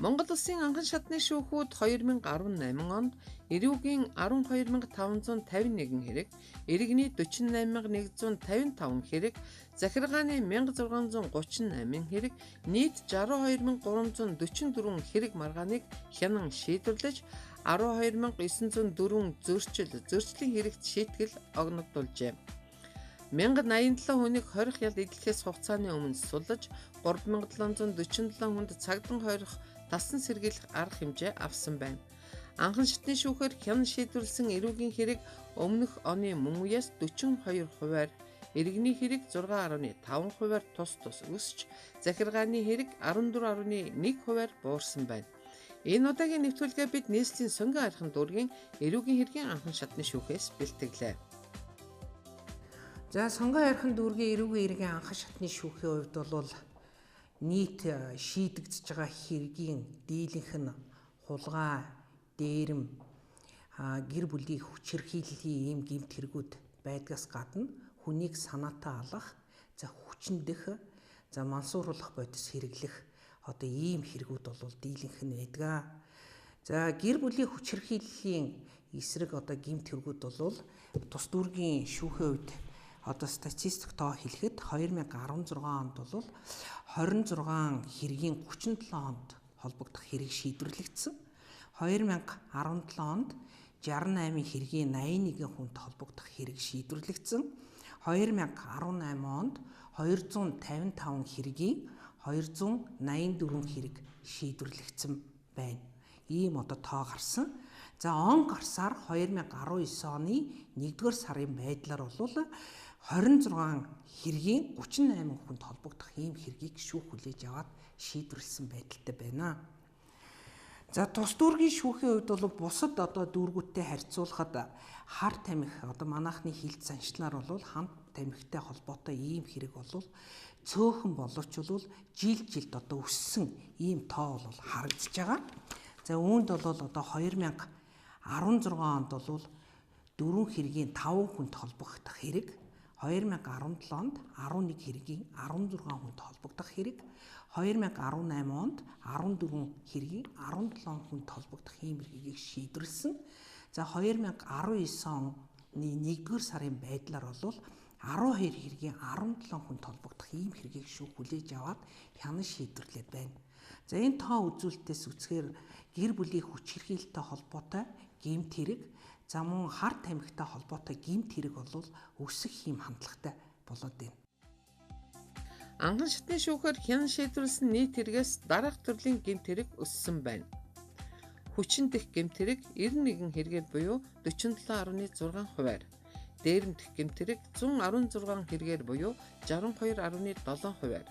Монгол Улсын анхан шатны шүүхүүд 2018 онд эрүүгийн 12551 хэрэг, иргэний 48155 хэрэг, захиргааны 1638 хэрэг, нийт 62344 хэрэг маргааныг хянан шийдвэрлэж 12904 зөрчил, зөрчлийн хэрэгт шийтгэл огногдуулжээ. 1087 хүнийг хорих ял эдлэхээс хугацааны өмнө суллаж, 3747 хүнд цагдан хорих тасан сэргийлэх арга хэмжээ авсан байна. Анхан шатны шүүхээр хянан шийдвэрлэсэн эрүүгийн хэрэг өмнөх оны мөн үеэс 42 хувиар, иргэний хэрэг 6.5 хувиар тус тус өсч, захиргааны хэрэг 14.1 хувиар буурсан байна. Энэ удаагийн нэвтрүүлгээ бид нийслэлийн Сонгон архин дүүргийн эрүүгийн хэргийн анхан шатны шүүхээс бэлтгэлээ. За, Сонгон архин дүүргийн эрүүгийн хэргийн анхан шатны шүүхийн хувьд бол нийт шийдэгдэж байгаа хэргийн дийлэнх нь хулгай, дээрэм, гэр бүлийн хүчирхийллийн ийм гэмт хэрэгүүд байдгаас гадна хүнийг санаатай алах, за хүчндэх, за мансууруулах бодис хэрэглэх одоо ийм хэрэгүүд бол дийлэнх нь байдаг. За, гэр бүлийн хүчирхийллийн эсрэг одоо гэмт хэрэгүүд бол тус дүүргийн шүүхийн хувьд одоо статистик тоо хэлэхэд 2016 онд бол 26 хэргийн 37 онд холбогдох хэрэг шийдвэрлэгдсэн. 2017 онд 68 хэргийн 81 хүнд холбогдох хэрэг шийдвэрлэгдсэн. 2018 онд 255 хэргийн 284 хэрэг шийдвэрлэгдсэн байна. Ийм одоо тоо гарсан. За, он гарсаар 2019 оны 1-р сарын байдлаар бол 26 хэргийн 38 хүнд холбогдох ийм хэргийг шүүх хүлээж аваад шийдвэрлсэн байдалтай байна. За, тус дүүргийн шүүхийн хувьд бол бусад одоо дүүргүүдтэй харьцуулахад хар тамхи, одоо манайхны хилд заншлаар бол хамт тамхитай холбоотой ийм хэрэг бол цөөхөн боловч бол жил жилд одоо өссөн ийм тоо бол харагдаж байгаа. За, үүнд бол одоо 2016 онд бол 4 хэргийн 5 хүнд холбогдох хэрэг, 2017 онд 11 хэргийн 16 хүнд холбогдох хэрэг, 2018 онд 14 хэргийн 17 хүнд холбогдох ийм хэргийг шийдвэрлсэн. За, 2019 оны 1-р сарын байдлаар бол 12 хэргийн 17 хүнд холбогдох ийм хэргийг шүүх хүлээж аваад хянан шийдвэрлээд байна. За, энэ тоо үзүүлэлтээс үзэхээр гэр бүлийн хүчирхийлэлтэй холбоотой гэмт хэрэг, за мөн хар тамхитай холбоотой гэмт хэрэг бол өсөх ийм хандлагатай болоод байна. Анхан шатны шүүхээр хянан шийдвэрлэсэн нийт хэрэгээс дараах төрлийн гэмт хэрэг өссөн байна. Хүчин дэх гэмт хэрэг 91 хэрэгээр буюу 47.6 хувиар. Дээрэмдэх гэмт хэрэг 116 хэрэгээр буюу 62.7 хувиар.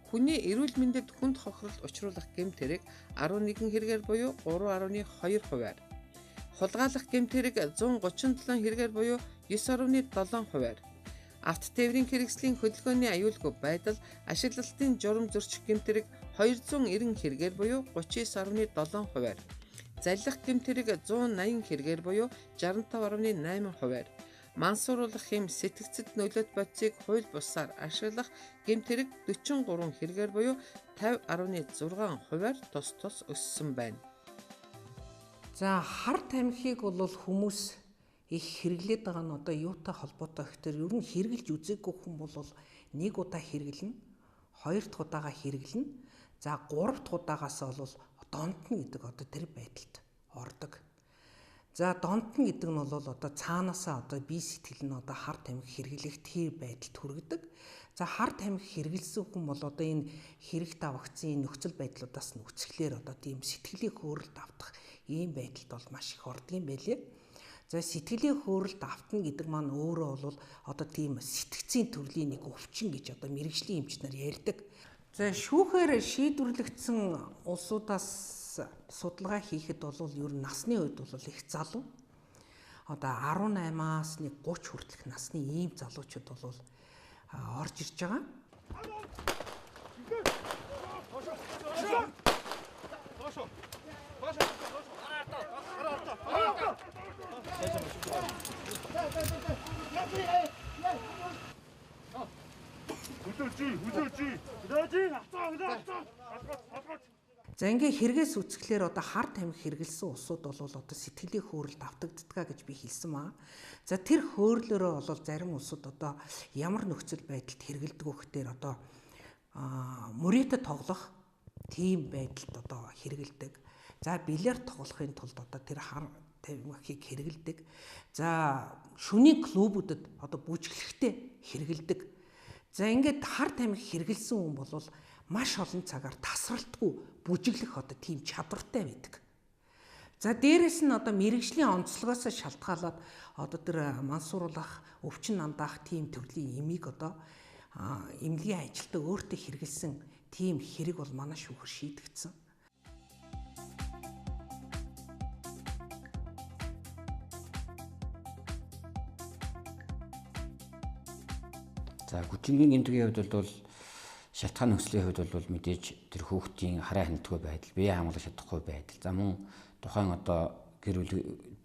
Хүний эрүүл мэндэд хүнд хохирол учруулах гэмт хэрэг 11 хэрэгээр буюу 3.2 хувиар. Хулгайлах гэмт хэрэг 137 хэрэгээр буюу 9.7 хувиар. Авто тээврийн хэрэгслийн хөдөлгөөний аюулгүй байдал, ашиглалтын журам зөрчих гэмт хэрэг 290 хэрэгээр буюу 39.7 хувиар. Заллих гэмт хэрэг 180 хэрэгээр буюу 65.8 хувиар. Мансууруулах хэм сэтгцэд нөлөөт бодисыг хууль бусаар ашиглах гэмт хэрэг 43 хэрэгээр буюу 50.6 хувиар тус тус өссөн байна. За, хар тамхиг бол хүмүүс их хэрэглээд байгаа нь одоо юутай холбоотой гэхээр ер нь хэрэглэж үзээгүй хүн бол нэг удаа хэрэглэнэ, хоёр дахь удаага хэрэглэнэ, за гурав дахь удаагаас бол донтно гэдэг одоо тэр байдалд ордог. За, донтно гэдэг нь бол одоо цаанаасаа одоо бие сэтгэл нь одоо хар тамхи хэрэглэх тэр байдалд хүргэдэг. За, хар тамхи хэрэглэсэн хүн бол одоо энэ хэрэгт авагдсан энэ нөхцөл байдлуудаас нь үцгэлээр одоо тийм сэтгэлийн хөөрөлд автах ийм байдалд бол маш их ордог юм байлээ. За, сэтгэлийн хөөрөлд автна гэдэг маань өөрөө бол одоо тийм сэтгцийн төрлийн нэг өвчин гэж одоо мэргэжлийн эмч нар ярьдаг. За, шүүхээр шийдвэрлэгдсэн улсуудаас судалгаа хийхэд бол ер нь насны хувьд бол их залуу. Одоо 18-аас нэг 30 хүртэлх насны ийм залуучууд бол орж ирж байгаа. За ингээ хэрэгээс үзэхлээр одоо хар тамхи хэрэглэсэн улсууд бол одоо сэтгэлийн хөөрөлд автагддаг гэж би хэлсэн маа. За тэр хөөрлөөрөө бол зарим улсууд одоо ямар нөхцөл байдалд хэрэглэдэг вэ гэхээр одоо мөрөөдө тоглох тийм байдалд одоо хэрэглэдэг. За бильярд тоглохын тулд одоо тэр хар тамхиг хэрэглэдэг. За шөнийн клубүүдэд одоо бүжиглэхдээ хэрэглэдэг. За ингээд хар тамхи хэрэглэсэн хүн бол маш олон цагаар тасралтгүй бүжиглэх одоо тийм чадвартай байдаг. За дээрэс нь одоо мэрэгжлийн онцлогоос шалтгаалаад одоо тэр мансууруулах, өвчин нандаах тийм төрлийн эмийг одоо эмнэлгийн ажилтаа өөртөө хэрэглэсэн тийм хэрэг бол манай шүүхэр шийдэгдсэн. За хүчингийн гэмтгийн хувьд бол шалтгаан нөхцөлийн хувьд бол мэдээж тэр хүүхдийн хараа хяналтгүй байдал, бие хамгаалах чадахгүй байдал, за мөн тухайн одоо гэр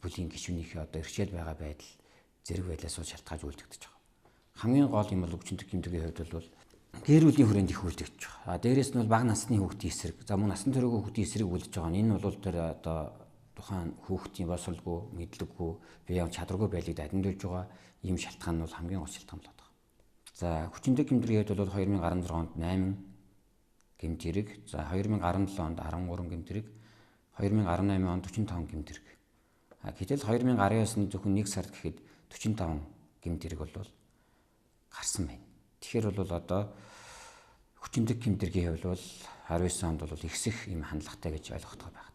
бүлийн гишүүнийхээ одоо ирчээл байгаа байдал зэрэг байдлаас бол шалтгаалж үлдэгдэж байгаа. Хамгийн гол юм бол хүчинтэй гэмтгийн хувьд бол гэр бүлийн хүрээнд их үлдэгдэж байгаа. А дээрэс нь бол бага насны хүүхдийн эсрэг, за мөн насан туршийн хүүхдийн эсрэг үлдэж байгаа нь энэ бол тэр одоо тухайн хүүхдийн боловсролгүй, мэдлэггүй, бие хамгаалах чадваргүй байдлыг дадиндуулж байгаа ийм шалтгаан нь бол хамгийн гол шалтгаан болоод байгаа. За хүчинтэй гэмтэргийн хувьд бол 2016 онд 8 гэмт хэрэг, за 2017 онд 13 гэмт хэрэг, 2018 онд 45 гэмт хэрэг. А гэтэл 2019 оны зөвхөн 1 сард гэхэд 45 гэмт хэрэг бол гарсан байна. Тэгэхээр бол одоо хүчинтэй гэмт хэргийн хувьд бол 19 онд бол ихсэх юм хандлагатай гэж ойлгох байгаа.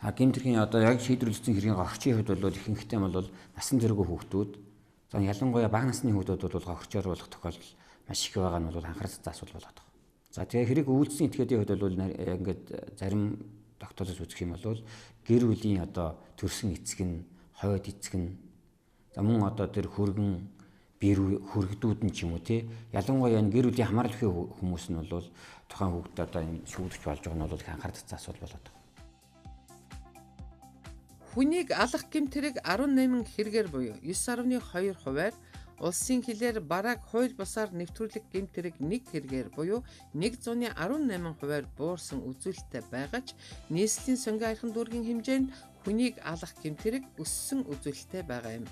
А гэмт хэргийн одоо яг шийдвэрлэгдсэн хэргийн гогчийн хувьд бол ихэнхдээ бол насан туршгүй хүүхдүүд, за ялангуяа бага насны хүүхдүүд бол гогчоор болох тохиолдол маш их байгаа нь бол анхаарал татсан асуудал болоод байгаа. За тэгээ хэрэг үйлдсэн этгээдийн хувьд бол ингээд зарим тогтоолоос үзэх юм бол гэр бүлийн одоо төрсөн эцэг нь, хойд эцэг нь, за мөн одоо тэр хөргөн бэр хөргдүүд нь ч юм уу те, ялангуяа энэ гэр бүлийн хамаарал хүмүүс нь бол тухайн хүүхдэд одоо энэ шүүгдэж болж байгаа нь бол их анхаарал татсан асуудал болоод байгаа. Хүнийг алах гэмт хэрэг 18 хэрэгээр буюу 9.2 хувиар, улсын хилээр барааг хууль бусаар нэвтрүүлэх гэмт хэрэг 1 хэрэгээр буюу 118 хувиар буурсан үзүүлэлттэй байгаа ч нийслэлийн Сонгон архин дүүргийн хэмжээнд хүнийг алах гэмт хэрэг өссөн үзүүлэлттэй байгаа юм.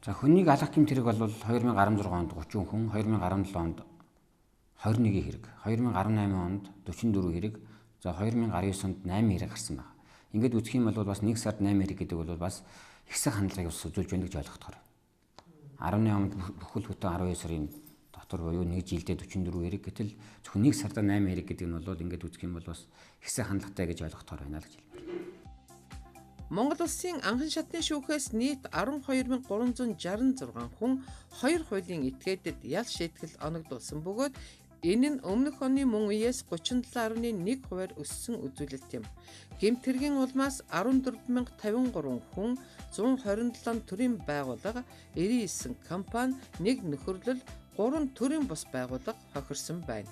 За хүнийг алах гэмт хэрэг бол 2016 онд 30 хүн, 2017 онд 21 хэрэг, 2018 онд 44 хэрэг, за 2019 онд 8 хэрэг гарсан байна. Ингээд үзэх юм бол бас 1 сард 8 хэрэг гэдэг бол бас ихсэх хандлагыг бас үзүүлж байна гэж ойлгохдоор. 18 онд бүхэл бүтэн 12 сарын дотор буюу нэг жилдээ 44 хэрэг, гэтэл зөвхөн 1 сард 8 хэрэг гэдэг нь бол ингээд үзэх юм бол бас ихсэх хандлагатай гэж ойлгохдоор байна л гэж хэлмээр. Монгол улсын анхан шатны шүүхээс нийт 12366 хүн хоёр хуулийн этгээдэд ял шийтгэл оногдуулсан бөгөөд энэ нь өмнөх оны мөн үеэс 37.1 хувиар өссөн үзүүлэлт юм. Гэмт хэргийн улмаас 14053 хүн, 127 төрийн байгууллага, 99 компани, 1 нөхөрлөл, 3 төрийн бус байгууллага хохирсон байна.